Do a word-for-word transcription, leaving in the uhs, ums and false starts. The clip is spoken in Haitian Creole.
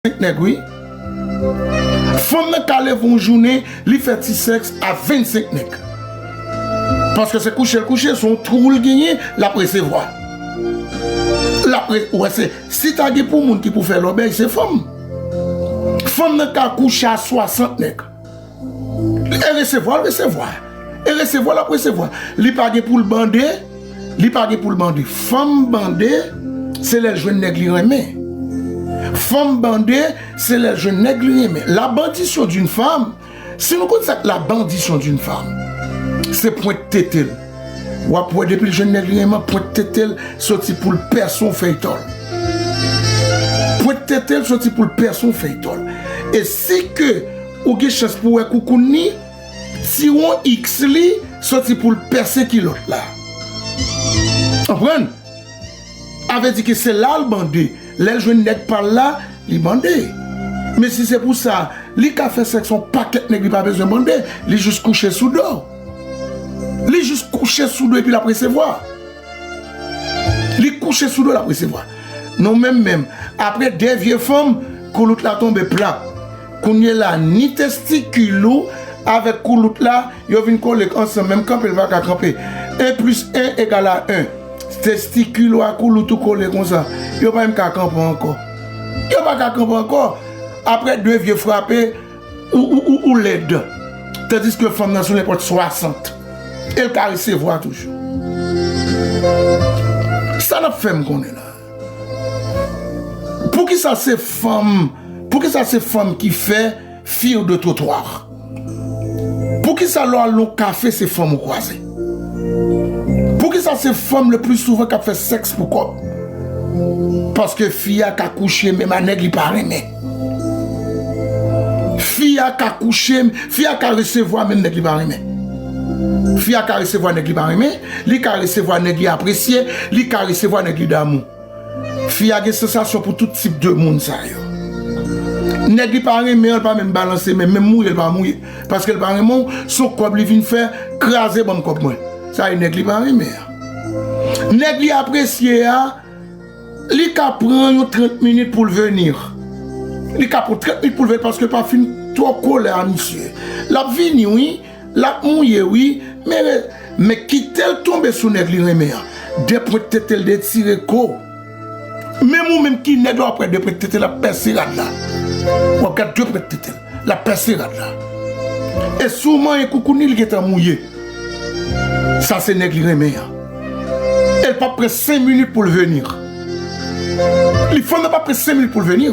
vennsenk nèg, wi. Fanm nan ka leve yon jounen, li fè ti sèks a vennsenk nèg. Paske se kouche l kouche, se yon twou l genyen, l ap resevwa. L ap re-, ou wè, se, si ta gen pou moun ki pou fè lòbèy, se fanm. Fanm nan ka kouche a swasant nèg. E resevwa, l resevwa. E resevwa, l ap resevwa. Li pa gen pou l bande, li pa gen pou l bande. Fanm bande, se lè l jwenn nèg li renmen. Fanm bande, se lè l jwenn nèg li renmen. La bandition d'une femme, si nou konn sa k la bandition d'une femme, se pwent tete l. W ap wè depi l jwenn nèg li renmen, pwent tete l soti pou l pèse yon fèy tòl. Pwent tete l soti pou l pèse yon fèy tòl. E si ke ou gen chans pou wè koukoun li, tiwon X li soti pou l pèse kilòt la. Konprann? A vle di ke se la l bande. Lè l jwenn nèg pa l la, li bande. Men si se pou sa, li ka fè sèks yon pakèt nèg, li pa bezwen bande. Li jis kouche sou do. Li jis kouche sou do epi l ap resevwa. Li kouche sou do, l ap resevwa. Nou menm menm, apre de vye fanm, koulout la tonbe plat. Kounye la, ni testikil ou avèk koulout la, yo vin kole ansanm, menm kanpe l pa ka kanpe. En plis en egal a en. Testikil ou ak koulout ou kole konsa. Yo pa menm ka kanpe ankò. Yo pa ka kanpe ankò. Apre de vye frape, ou, ou, ou, ou lèd. Tandiske fanm nan sou nenpòt swasant. E l ka resevwa toujou. Sa n ap fè m konnen la? Poukisa se fanm, poukisa se fanm ki fè fil de trottoir? Poukisa lè w al nan kafe se fanm ou kwaze? Poukisa se fanm le pli souvan k ap fè sèks pou kòb? Paske fi a ka kouche menm a nèg li pa renmen. Fi a ka kouche, fi a ka resevwa menm nèg li pa renmen. Fi a ka resevwa nèg li pa renmen, li ka resevwa nèg li apresye, li ka resevwa nèg li damou. Fi a gen sansasyon pou tout tip de moun sa yo. Nèg li pa renmen an, l pa menm balanse, men menm mouye, l pa mouye. Paske l pa renmen w, se yon kòb li vin fè, kraze ban m kòb mwen. Sa e nèg li pa renmen an. Nèg li apresye a, li ka pran yon trant minit pou l vini. Li ka pran trant minit pou l vini paske l pa fin twò kole a misye. L ap vini, wi. L ap mouye, wi. Men, men kite l tonbe sou nèg li renmen an. De pwent tete l detire ko. Menm ou menm ki nèg la, w ap wè de pwent tete l ap pèse rad la. W ap gad de pwent tete l, l ap pèse rad la. E si w manyen koukoun li, li gentan mouye. Sa se nèg li renmen an. E l p ap pran senk minit pou l vini. Li fanm nan p ap pran senk minit pou l vini.